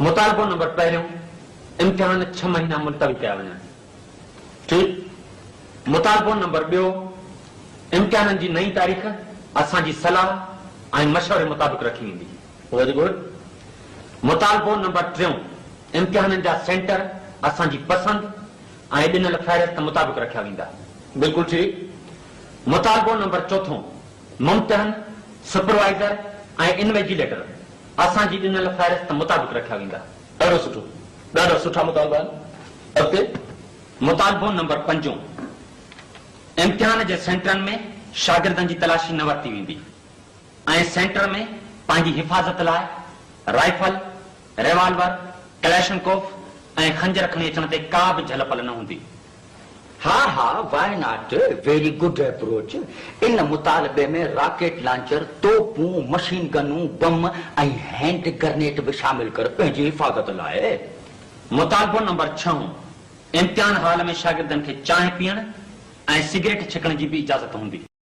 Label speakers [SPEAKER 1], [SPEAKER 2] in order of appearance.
[SPEAKER 1] مطالبو نمبر پهريون، امتحان ڇهه مهينا ملتوي ڪيا وڃن. ٺيڪ. مطالبو نمبر ٻيو، امتحانن جي نئين تاريخ اسان جي صلاح ۽ مشوري مطابق رکي ويندي. Very good. مطالبو نمبر ٽيون، امتحانن جا سينٽر اسان جي پسند ۽ ڏنل فهرست مطابق رکيا ويندا. بلڪل ٺيڪ. مطالبو نمبر چوٿون، ممتحن، سپروائيزر ۽ انويجيليٽر اسان جي ڏنل فهرست مطابق رکيا ويندا.
[SPEAKER 2] ڏاڍو سٺو. ڏاڍا سٺا مطالبا آهن. اڳتي.
[SPEAKER 1] مطالبو نمبر پنجون، امتحان جي سينٽرن ۾ شاگردن جي تلاشي نه ورتي ويندي ۽ سينٽر ۾ پنهنجي حفاظت لاء رائفل، ريوالور، ڪلاشنڪوف ۽ خنجر کڻي اچڻ تي ڪا به جهل پل نه هوندي.
[SPEAKER 3] ها ها why not, very good approach, ان مطالبي ۾ راڪيٽ لانچر، توپون، مشين گنون، بم ۽ هينڊ گرنيٽ به شامل ڪر پنهنجي حفاظت لاء.
[SPEAKER 1] مطالبو نمبر ڇهون، امتحان هال ۾ شاگردن کي چانهه پيئڻ ۽ سگريٽ ڇڪڻ جي به اجازت هوندي.